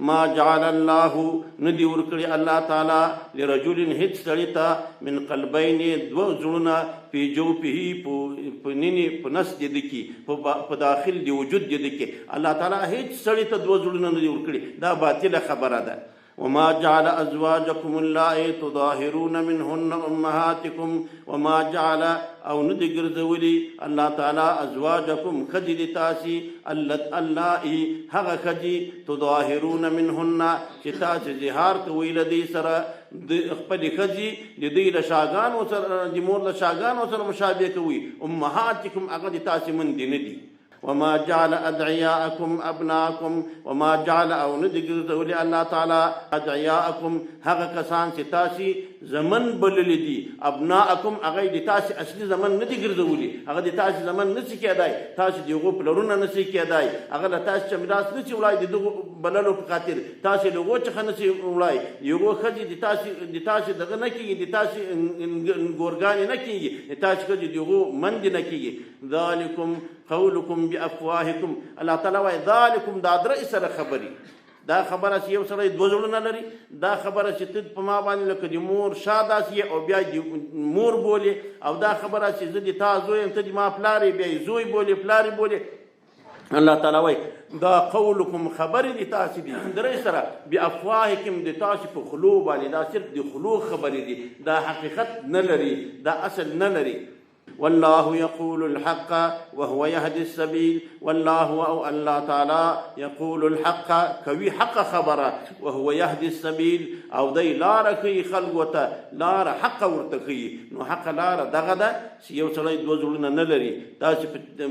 ما جعل الله، ندی ورکړي الله تعالی، لرجل، هیڅ سړي ته، من قلبین، دوه زړونه، فی جوفه، په نینې، په نس دې دکی، په داخل دی وجود دې دکی. الله تعالی هیڅ سړي ته دوه زړونه نه دي ورکړي، دا باطله خبره ده. وما جعل أزواجكم اللائي تظاهرون منهن أمهاتكم. وما جعل، او ندی ګرځولي الله تعالی، ازواجکم، ښځې د تاسې، اللائي، هغه ښځې، تظاهرون منهن، چې تاسې ظهار کوئ له دې سره، د خپلې ښځې د دوی له شاګانو سره، د مور له شاګانو سره مشابه کوئ، امهاتکم، هغه د تاسې مندې نه دي. وما جعل ادعياءكم ابناءكم. وما جعل، او ندی ګرځولي الله تعالی، ادعياءكم، هغه کسان چې تاسې زمن بللي دي، ابناءكم، هغه د تاسې اصلي زمن نه دي ګرځولي. هغه د تاسې زمن نه سي کېدای، تاسې د هغو پلرونه نه سي کېدای، هغه له تاسې څخه میراث نه سي وړای. د دغو بللو په خاطر تاسې له هغو څخه نه سي وړای. د هغو ښځې د تاسې دغه نه کېږي، د تاسې ګورګانې نه کېږي، د تاسې ښځې د هغو مندې نه کېږي. ذلکم قولکم بافواهکم. الله تعالی وایي ذلکم، دا درې سره خبرې، دا خبره چې یو سړی دوه زړونه لري، دا خبره چې ته په ما باندې لکه د مور شا داسې او بیا د مور بولې، او دا خبره چې زه د تا زوی یم، ته د ما پلار یې، بیا یې زوی بولې، پلار یې بولې. الله تعالی وایي دا قولکم، خبرې دي تاسې دي درې سره، بافواهکم، د تاسې په خلو باندې، دا صرف د خلو خبرې دي، دا حقیقت نه لري، دا اصل نه لري. والله يقول الحق وهو يهدي السبيل. والله، او الله تعالی، يقول الحق، کوي حق خبره، وهو يهدي السبيل، او دی لار ښيي خلکو ته، لار حق ورته ښيي. نو حق لار دغه ده چې یو سړی دوه زړونه نه لري. تاسې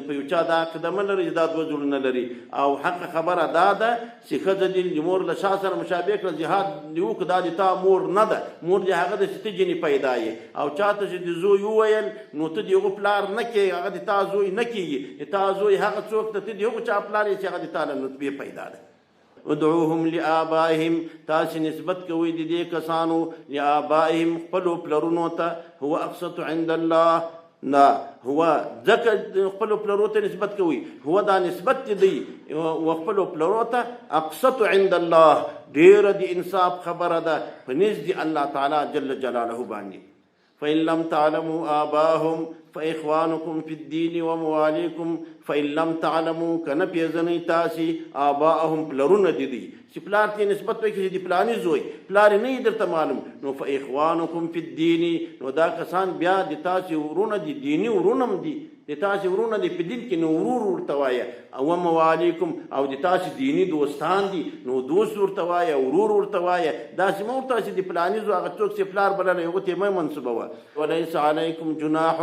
په یو چا دا عقیده مه لرئ چې دا دوه زړونه لري. او حق خبره دا ده چې ښځه دې د مور له شا سره مشابه کړه، ظهار دې وکړه، دا د تا مور نه ده، مور دې هغه ده چې ته ځینې پیدا یې. او چاته چې د زوی وویل، نو ته د هغو پلار نه کېږي، هغه د تا زوی نه کېږي. د تا زوی هغه څوک ته، ته د هغو چا پلار یې چې هغه د تا له نطفې پیدا ده. ادعوهم لآبائهم، تاسې نسبت کوئ د دې کسانو، لآبائهم، خپلو پلرونو ته، هو اقسط عند الله. نه هو ځکه خپلو پلرو ته نسبت کوي، هو، دا نسبت دی و خپلو پلرو ته، اقسط عند الله، ډېره د انصاف خبره ده په نزد الله تعالی جل جلاله باندې. فإن لم تعلموا آباهم فإخوانكم في الدين ومواليكم. فإن لم تعلموا، کنه پیژنئ تاسې، آباءهم، پلرونه دي دي، چې پلار ته نسبت وکړي چې د پلاني زوی، پلار نه درته معلوم، نو فإخوانكم في الدين، نو دا کسان بیا د تاسې ورونه دي، دیني ورونه هم دي، د تاسې ورونه دي په دین کې، نو ورور ورته وایه، او مواليکم، او د تاسې دیني دوستان دي، نو دوست ورته وایه، ورور ورته وایه. داسې مه ورته چې د پلاني زوی. هغه څوک چې پلار بللی، هغه ته مه منسوبوه. وليس عليكم جناح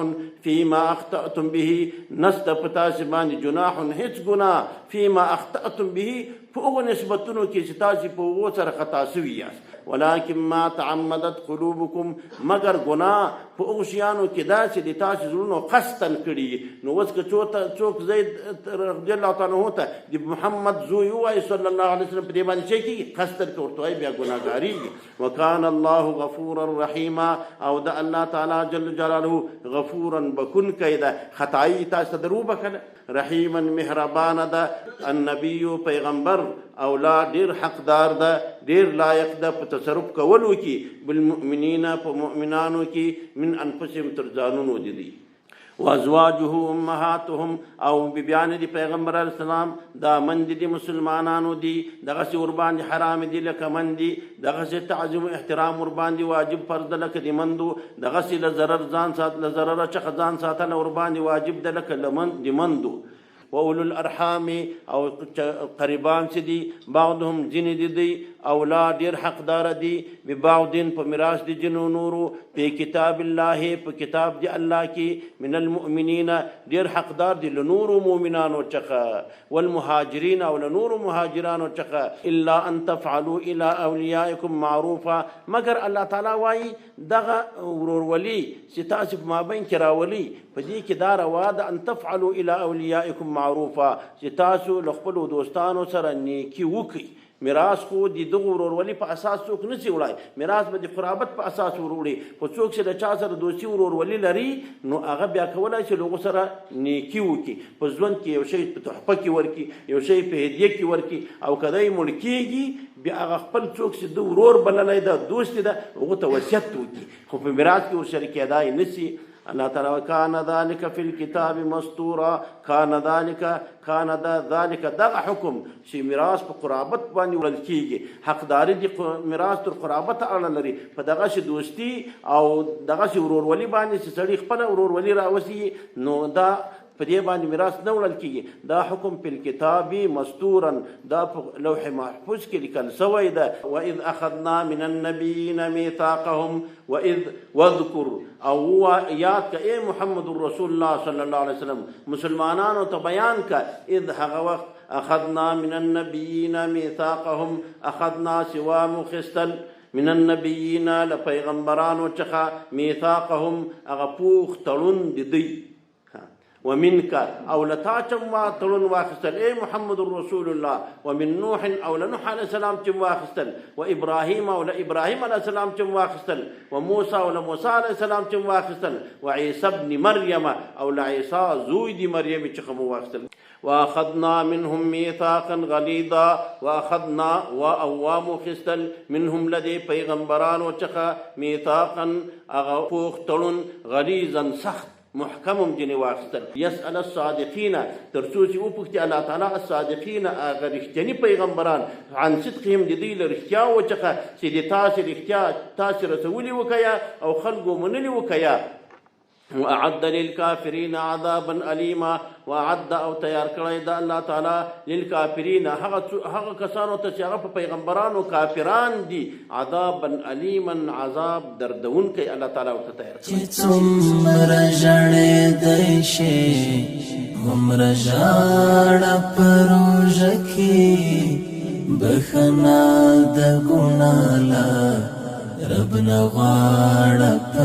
فيما اخطأتم به. نسته په تاسې باندې جناح، هیڅ ګناه، فيما اخطأتم به، په هغو نسبتونو کې چې تاسې په هغو سره خطا سوي یاست، ولكن ما تعمدت قلوبكم، مګر ګناه په هغو شیانو کې دا چې د تاسې زړونو قصداً کړي. نو اوس که څوک زید رضی الله تعالی عنه ته د محمد زوی ووایي صلی الله علیه وسلم، په دې باندې څه کېږي؟ قصداً که ورته وایي، بیا ګناهګارېږي. وکان الله غفورا رحیما، او د الله تعالی جل جلاله غفورا، بخښونکی ده، خطایي تاسو ته در وبخښله، رحیما، مهربانه ده. النبی، پیغمبر، اولی، ډیر حقدار ده، ډیر لایق ده په تصرف کولو کې، بالمؤمنین، په مؤمنانو کې، من انفسهم، تر ځانونو دي دي. وازواجه امهاتهم، او بیبیان دي پیغمبر علیه السلام، دا مند دي مسلمانانو دي. دغه ور باندې حرام دي لکه مندي، دغه تعظیم او احترام ور باندې واجب فرض ده لکه دي مندو، دغه له ضرر ځان سات، له ضرر څخه ځان ساتل ور باندې واجب ده لکه لمن دي مندو. واولو الارحام، او قریبان چې دي، بعضهم، ځینې دي دی، اولی، ډیر حقدار دي، ببعض، په میراث دي جنو نورو، په کتاب الله، په کتاب دی الله کې، من المؤمنین، ډیر حقدار دي له نورو مؤمنانو څخه، والمهاجرین، او له نورو مهاجرانو څخه، الا ان تفعلوا الى اولیاءکم معروفا. مګر الله تعالی وایي دغه ورورولي چې تاسو په مابین کې راولي، په دې کې دا روا ده، ان تفعلوا الى اولیاءکم معروفا، چې تاسو له خپلو دوستانو سره نیکي وکړئ. میراث خو د دغه ورورولي په اساس څوک نه سي وړای، میراث به د قرابت په اساس وروړي، خو څوک چې له چا سره دوستي ورورولي لري، نو هغه بیا کولای شي له هغو سره نیکي وکړي، په ژوند کې یو شی په تحفه کې ورکړي، یو شی په هدیه کې ورکړي، او که دی مړ کېږي، بیا هغه خپل څوک چې د ورور بللی ده، دوست ده، هغه ته وصیت وکړي، خو په میراث کې ورسره کېدای نه سي. الله تعالی کان ذلک فی الكتاب مسطورا، کان ذلک، کان ذلک دغه حکم چې میراث په قرابت باندې وړل کېږي، حقداري د میراث تر قرابت اړه لري. په دغسې دوستي او دغسې ورورولي باندې چې سړی خپله ورورولي راوسي، نو دا په دې باندې میراث نه وړل کېږي. دا حکم په الکتاب مستورا، دا په لوح محفوظ کې لیکل سوی ده. واذ اخذنا من النبیین میثاقهم، واذ واذکر، او یاد که ای محمد رسول الله صلی الله علیه وسلم، مسلمانانو ته بیان که اذ هغه وخت اخذنا من النبیین میثاقهم، اخذنا سوا مخستل من النبیین لپیغمبرانو څخه میثاقهم هغه پوخ تړون د دوی، ومنك او لتا چم تړون واخستل ای محمد رسول الله، ومن نوح او لنوح علیه السلام چم واخستل، وابراهیم او لابراهیم علیه السلام چم واخستل، وموسی او لموسی علیه السلام چم واخستل، وعیسی ابن مریم او لعیسی زوی دی مریم چې مو واخستل. واخذنا منهم ميثاقا غليظا، واخذنا واوام خستل منهم لدي پیغمبرانو څخه ميثاقا هغه پوخ تړون غلیظا سخت محکمم جنې واخیستل. یسأل الصادقین، تر څو چې وپوښتي الله تعالی الصادقین هغه رښتیني پیغمبران عن صدقهم د دوی له رښتیاوو څخه چې د تاسې رښتیا تاسې رسولي وکیه او خلکو منلي وکیه. وأعد للكافرين عذابا أليما، وأعد او تیار کړی د الله تعالی للکافرین هغه کسانو ته چې هغه په پیغمبرانو کافران دي، عذابا الیما، عذاب دردونکی الله تعالی ورته تیار کړی. چې څومره ژړېدی شي هومره ژاړه په روژه کې، بښنه د ګناه له رب نه غواړه په